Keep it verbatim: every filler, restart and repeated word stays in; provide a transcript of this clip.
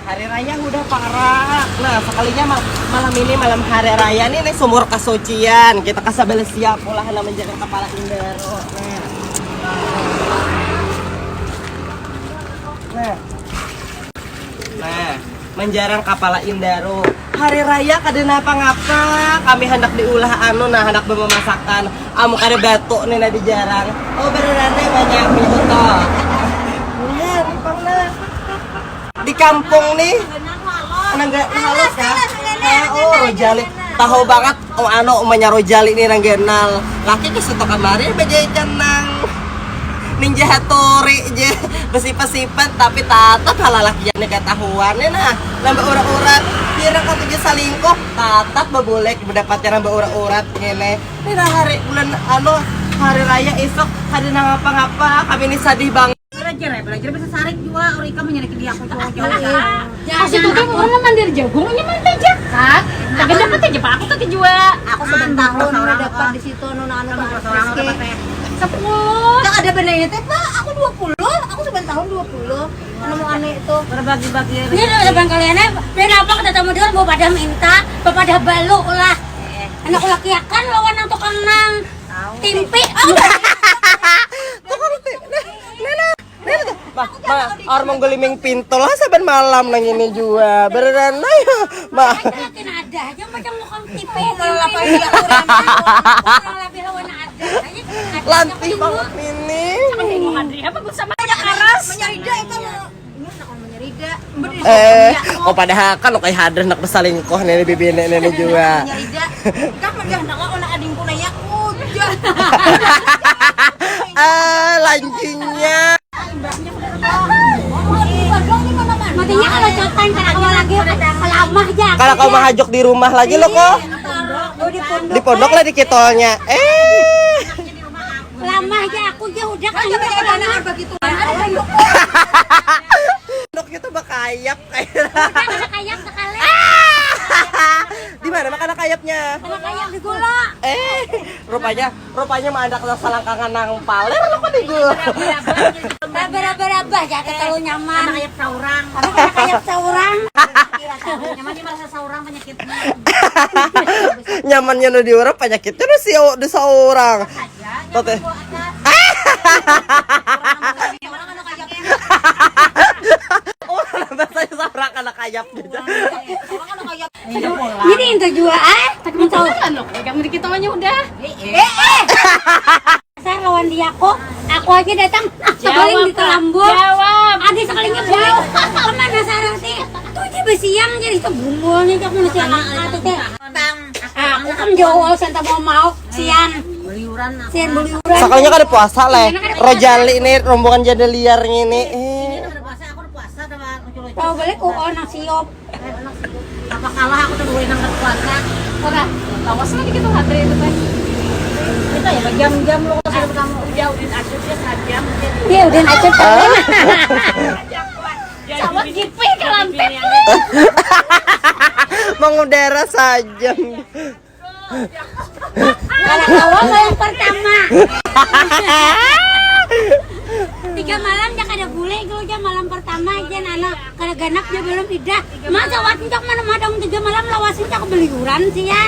Hari raya udah parak. Nah, sekalinya ma- malam ini malam hari raya nih, nih sumur kesucian. Kita ke sebelah siap ulah menjaga kepala Indaro. Nah. Nah. Nah, menjarang kepala Indaro. Hari raya kada napa-ngapa, kami hendak diulah anu, nah, hendak memasakan. Amu kada batu nih, nah, dijarang. Oh, beneran deh, banyak itu toh. Nah, ini pang, nah. Di kampung nih, nang ga halus ya. Nah, oh, Rojali. Tahu banget, oh, anu, umanya Rojali nih nang ganal. Laki ke situ kamari bajaikan nang ninja hattori je. Besipat-sipat tapi tatap halalakian nih ketahuan nih, nah. Nambah urat-urat, kira katuju salingkuh, tatap babulek mendapatnya nambah urat-urat ngene. Ini nah hari bulan, anu, hari raya isuk, kada nangapa-ngapa, kami ini sadih banget. Belajar ya, belajar bisa sarik jua. Orang ikam menyariki dia aku jua jauh. Pas itu kan orang mandir jagung, ini mandir jakat. Kagak dapat aja, Pak. Aku tuh jua. Aku sebentar tahun udah dapat di situ, nuna anu, Pak. Sepuh. Yang ada benernya teh, Pak. Aku dua puluh, aku sebentar tahun dua puluh. Nemu aneh itu. Berbagi-bagi. Ini udah bang kalian ya. Biar apa kita tamu dia mau pada minta, pada balu lah. Anak laki akan lawan nang tukang nang timpi. Oh, tukang timpi. Nah, nah, nah, tuh. Mah, mah, orang menggeliming pintu lah saban malam nang ini jua. Beneran lah ya, mah. Yakin ada aja macam tukang timpi. Kalau apa iya, orang lebih lawan ada aja. Lantih banget ini. Apa gue sama ada karas? Menyarida itu mau. Ini nak menyarida. Eh, oh, padahal kan lo kayak hadir nak bersalingkuh nih bibine nih jua. Menyarida. Kan melihat nak lo nak adingku nanya ujar. Ah, lancingnya. Matinya kalau cotan karena kalau lagi lamah aja. Kalau kau mahajok di rumah lagi lo kok. Di pondok lah di kitolnya. Eh. Lamah aja aku aja udah kan. Pondok itu bakayap kayak. Udah kena kayap sekali. Di mana makan kayapnya? Kena kayap di gula. Eh, rupanya Rupanya mah anak salangkangan nang paler lo kan ibu. Berabah-rabah ya, terlalu nyaman. Anak ayap saurang. Anak ayap saurang. Nyaman dia merasa saurang penyakitnya. Nyamannya nu di urang, penyakitnya nu si di saurang. Tote. Orang anak ayap. Oh, bahasanya saurang anak ayap gitu. Orang anak ayap. Jadi itu jua ah, tak tahu. Kan lo pegang dikit aja udah. Eh, eh. Saya lawan dia kok, aku aja datang, ah, tebaling di kelambung. Jawab. Adi sekalinya bau. Kemana sarang sih? Tuh aja besiang jadi itu bumbulnya cak manusia angkat itu. Aku kan jauh santa mau mau sian. Beliuran. Sian beliuran. Sakalinya kada puasa leh. Rojali nih rombongan janda liar ngini. Eh. Ini kada puasa, aku udah puasa sama lucu-lucu. Tahu balik oh nang siop. Apa kalah aku tuh dua nang puasa? Ora, lawas lagi gitu hati itu teh. Kita ya jam-jam lo kalau sudah kamu. Udah, udah acuh dia sajam. Iya, udah acuh. Sama gitu kalantek. Mengudara sajam. Kalau kawa malam pertama. Tiga malam dah kada boleh kalau jam malam pertama aja anak kada ganap dia belum idah. Masa waktu cak mana madang tiga malam lawasin cak beliuran sian.